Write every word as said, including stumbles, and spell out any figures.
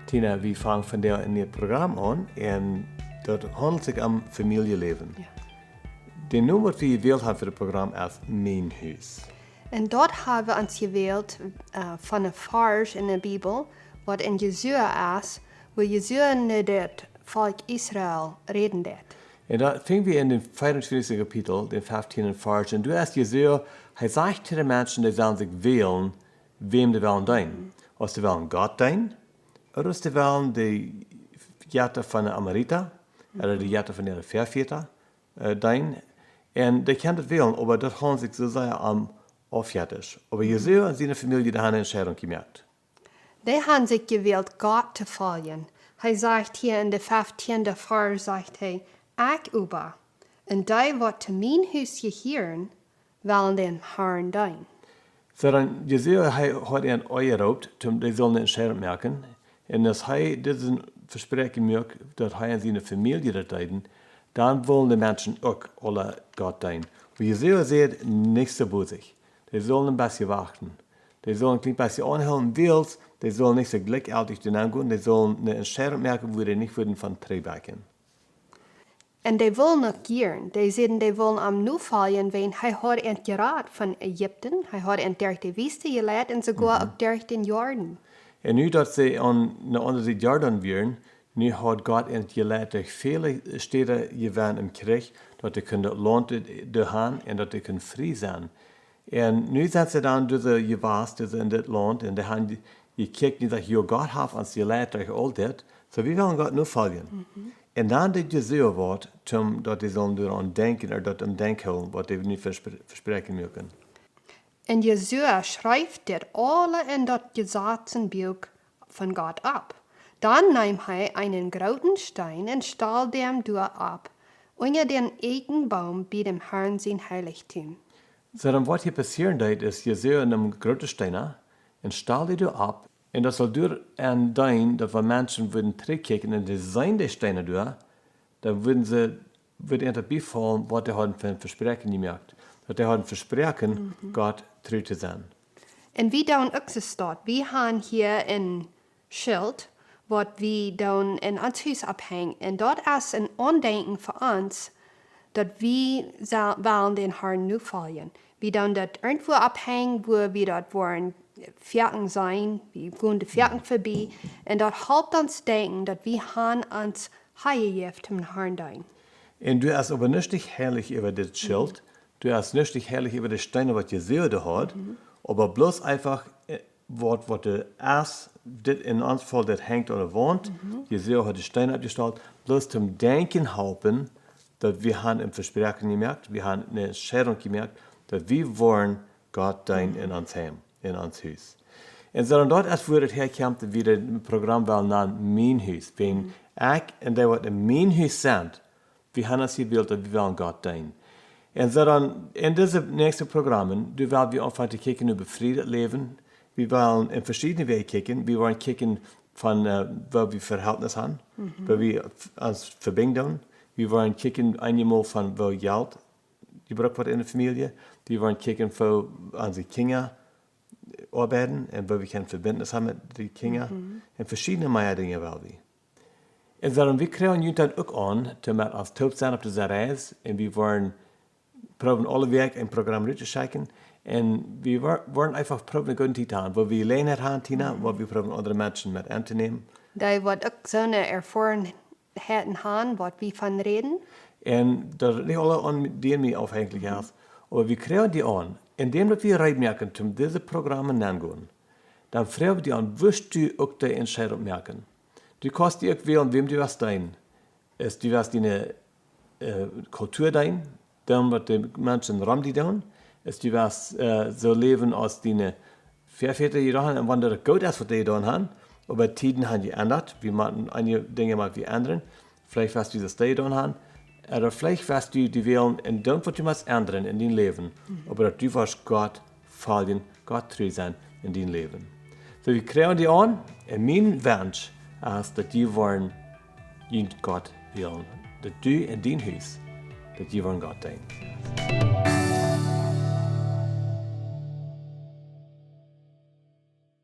Tina, wie fangen vondoag een Programm aun un daut haundelt sikj om Famieljeläwen. Jo. De Nomen waut wie jewält haben fa daut Programm es Mien Hus. Un daut haben wie ons jewält, äh, von een Varsch enne Bibel, waut en Josua es, wua Josua no daut Volkj Israel räden deed. Un daut finjen wie en dän veeauntwintichsten Kapitel, dän feftienden Varsch. Un doa es Josua, hee sajcht to de Menschen, dee sellen sikj wälen, wäm dee wellen deenen. Mhm. Aus dee wellen Gott deenen, ooda aus dee wellen de Jetta von de Amorita, ooda de Jetta von de Väaväta, äh, deenen. Un dee kjennen daut wälen, oba daut haundelt sikj soo sea om Aufjettisch. Oba Josua un siene Famielje, dee haben eene Entscheidunk jemoakt. Dee haben sikj jewält, Gott to foljen. Hee sajcht hia en dän feftienden Varsch, sajcht hee: "Ekj oba, un dee, waut to mien Hus jehieren, wellen dän Harn deenen." Soo dan, Josua, hee haud an aunjeroopt, toom dee sullen eene Entscheidunk moaken. Un aus hee dit Vespräakjen muak, daut hee un siene Famielje daut deeden, dan wullen de Menschen uk aule Gott deenen. Oba Josua säd: "Nich soo bosich. Dee sullen een bät wachten. Dee sullen een kjlien bät aunhoolen, wiels dee sullen nich soo jlikjjeltich doaraun gonen. Dee sullen eene Entscheidunk moaken, wua dee nich wudden von trigjbakjen." Un dee wullen uk jieren. Dee säden, dee wullen am nofoljen, wiels hee haud an jerat von Ägipten. Hee haud an derch de Wiest jeleit un soogoa Mhm. uk derch dän Jordan. Un nu daut see aun de aundre Sied Jordan wieren, nu haud Gott an jeleit derch väle Städen jewonnen em Kjrich, daut dee kunnen daut Launt doa han un daut dee kunnen frie sennen. Un nu sent see dan doa jewast, doa en dit Launt, un dee han jekjikjt un jesajcht: "Jo, Gott haft ons jeleit derch aul dit, soo wie wellen Gott nofoljen." Mhm. Un dan deed Josua waut, toom daut dee sullen doaraun denkjen, ooda daut em Denkj hoolen, waut dee nu vespr-, Vespräakjen muaken. Un Josua schreef dit aule en daut Jesazbuak von Gott opp. Dan neem hee eenen grooten Steen un stald dän doa opp, unja dän Eekjenboom bie däm Harn sien Heilichtum. Soo dan, waut hia passieren deed, es, Josua neem groote Steena un stald dee doa opp. Un daut saul doaraun deenen, daut wan Menschen wudden trigjkjikjen un dee seenen dee Steena doa, dan wudden see, wudd an daut biefaulen, waut dee hauden fa een Vespräakjen jemoakt. Daut dee hauden vesproaken, Mhm. Gott tru to sennen. Un wie doonen uk soo waut. Wie haben hia een Schilt, waut wie doonen en ons Hus opphenjen. Un daut es een Aundenkjen fa ons, daut wie sa-, wellen dän Harn nofoljen. Wie doonen daut irjentwua opphenjen, wua wie daut woaren foaken seenen, wie gonen doa foaken verbie. Un daut halpt ons denkjen, daut wie haben ons hanjejäft däm Harn deenen. Un doa es oba nuscht heilich äwa dit Schilt. Mhm. Doa es nuscht heilich äwa de Steena, waut Josua doa haud. Mhm. Oba bloos eefach, äh, waut, waut doa es, dit en ons Faul, dit henjt aun de Waunt. Mhm. Josua haud de Steena oppjestalt, bloos toom denkjen halpen, daut wie haben een Vespräakjen jemoakt, wie haben eene Entscheidunk jemoakt, daut wie woaren Gott deenen Mhm. en ons Heim, en ons Hus. Un soo dan daut es, wua daut häakjemt, daut wie daut Programm wellen nanen Mien Hus. Wan Mhm. ekj un dee, waut en mien Hus sent, wie haben ons jewält, daut wie wellen Gott deenen. Un soo dan en dise näakjste Programmen, doa well wie aunfangen to kjikjen äwa befriet Läwen. Wie wellen en veschiedne Wäaj kjikjen. Wie wellen kjikjen von, äh, woo wie Vehältnis haben, Mhm. woo wie f-, ons vebinjen doonen. Wie wellen kjikjen eenjemol von woo Jelt jebrukt woat en de Famielje. Wie wellen kjikjen woo onse Kjinja oabeiden un woo wie kjennen Vebinjnis haben met de Kjinja. Mhm. Un veschiedne mea Dinja well wie. Un soo dan, wie kjrieen junt dan uk aun, toom met ons toop sennen opp dise Reis. Un wie woaren proowen aule Wäakj een Programm ruttoschekjen. Un wie woa-, woaren eefach proowen eene goode Tiet haben, wua wie Jeläajenheit haben, Tina, Mhm. wua wie proowen aundre Menschen met auntonämen. Dee waut uk soone Erfoarenheiten haben, waut wie von räden. Un daut nich aules aun die un mie aufhenjlich Mhm. es. Oba wie kjrieen die aun. Endäm daut wie reed moaken, toom dise Programmen aungonen, dan froag wie die aun, wurscht du uk de Entscheidunk moaken? Du kaust die uk wälen, wäm du west deenen. Es du west diene, äh, Kultua deenen, dan waut de Menschen rom die doonen. Es du west, äh, soo läwen aus diene Väaväta jedonen haben, un wan daut goot es, waut dee jedonen haben, oba Tieden haben jeendat, wie motten eenje Dinja mol wie endren. Veleicht west du daut dee jedonen haben, ooda veleicht west du die wälen un doonen, waut du motst endren en dien Läwen, Mhm. oba daut du woascht Gott foljen, Gott tru sennen en dien Läwen. Soo, wie kjrieen die aun, un mien Wunsch es, daut du woascht junt Gott wälen, daut du en dien Hus, daut du woascht Gott deenen.